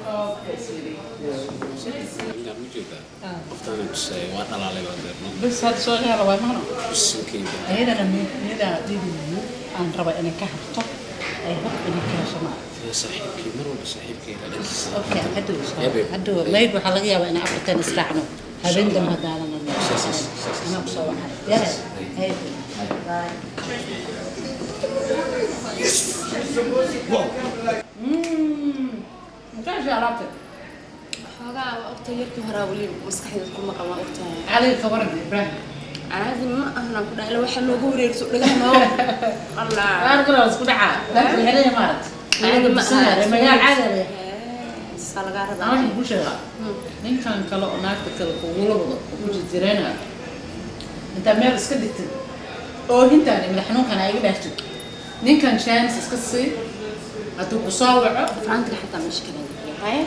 Okay, sweetie. Ninkaan u jeedaa qoftaan tusay waa dhalaalay baa deerno. Bas hadda soo ciyaara waay maano. Bisinkeeda. Ayadana midaa dhiibiyo aan raba inay ka harto, ay hub inay ka hesho maaragta. Saaxiibkii mar walba saaxiibkeyga dhankiisa. Okay, hadhow. Yeah, babe. Hadhow maybe waxaa laga yaabaa inaan afartan israacno habeen dambe haddaanan. Saas. Anaa kusoo wacay yare. Hey, bye. Wow. Intee shay alaabta? Xoogaa waa ogtahay, yarkii horaa weli maskaxdeed ku maqan, waa ogtahay. Cali ka waran, Ibrahim? Caadi ma ahan aan ku dhahay, waxaa nooga wareerso dhagaha noo Allah. Qaar kale waa isku dhacaa, laakiin waxay leeyahay maaragta Caadi ma aha. Magaal caadi ah. Saa lagaa rabaa. Waxaan kuu sheegaa, ninkan kale oo naagta kale kugula wado oo ku jirjireynaya, intaa meel iska dhigtid oohintaan iyo madax xanuunkan ay iga dhaaftid, ninkan chance iska sii hadduu ku soo waco. Farantiga xataa meesha kale haye.